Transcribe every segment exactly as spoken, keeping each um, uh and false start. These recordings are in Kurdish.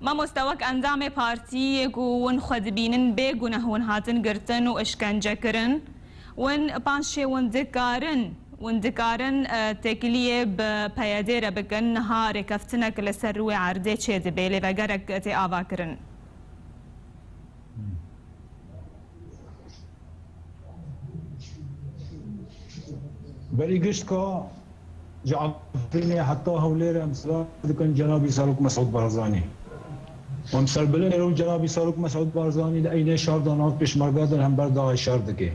Mamoste, wek endamê partiyê ku hûn xwe dibînin bê guneh hûn hatin girtin û işkence kirin, hûn paşê hûn dikarin, hûn dikarin, e, têkiliyê bi P Y D'ê re bikin, niha rêkeftinek li ser rûyê erdê çêdibe, lêvegerek tê avakirin. Berî gişt ka ji Efrînê heta Hewlêrê em silav dikin cenabî Serok Mesûd Barzanî. Em serbilind û cenabî Serok Mesûd Barzanî di eynê şer de nav pêşmerge de li hember DAIŞ şer dike.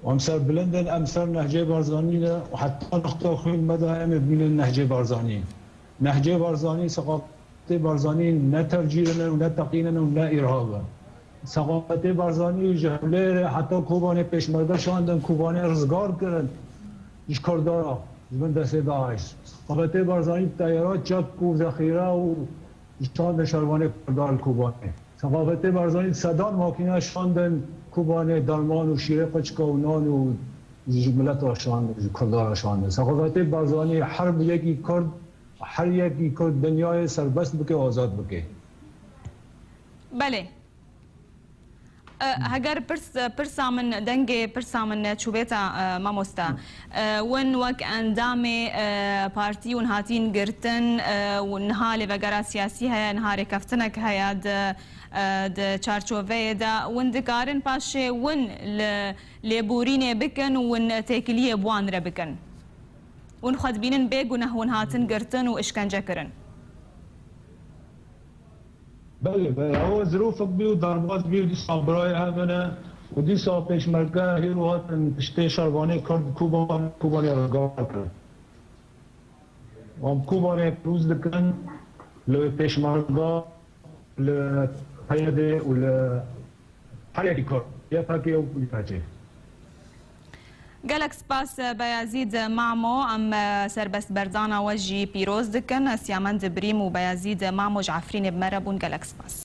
Em serbilind in, em ser Nehcê Barzanî ne û heta nixta xwîn me de em ê bimînin Nehcê Barzanî. Nehcê Barzanî, seqafetê Barzanî ne tevcîr in û ne teqîn in û ne îrhab in. Seqafetê Barzanî ji Hewlêrê heta Kobanê pêşmerge şandin, Kobanê rizgar kirin ji Kurda, ji bin destê DAIŞ. Seqafetê Barzanî teyara çek û zexîre û şandin şervanê Kurda li Kobanê. Seqafetê Barzanî sedan makîne şandin Kobanê, derman û şîrê qeçika û nan û ji mileta şandin, ji Kurda re şandin. Seqafetê Barzanî her yekî Kurd, her yekî Kurd dinyayê serbest bike û azad bike. Belê. E, heger pirs-, pirsa min, dengê pirsa min neçûbêta, e, mamosta. E, win wek endamê, e, partî hûn hatîn girtin, e, û niha lêvegera siyasî heye, niha rêkeftinek heye di, e, di çarçoveyê de. Win dikarin paşê win li lêborînê bikin û win têkiliyê bi wan re bikin. Win xwe dibînin bê guneh win hatin girtin û işkence kirin. Belê, belê. Ew zirofek bî û derbas bî û dîsa birayê hev hene û dîsa pêşmerge hêro hatin piştê şervanê Kurd Koban, Kobanê rizgar kirin. Em Kobanê pîroz dikin li pêşmerge, li P Y D û li her yekî Kurd, Y P G û Y P G. Gelek spas, Beyazîd Mamo, em serbestberdana we jî pîroz dikin. Siyamend Birîm û Beyazîd Mamo ji Efrînê bi me re bûn. Gelek spas.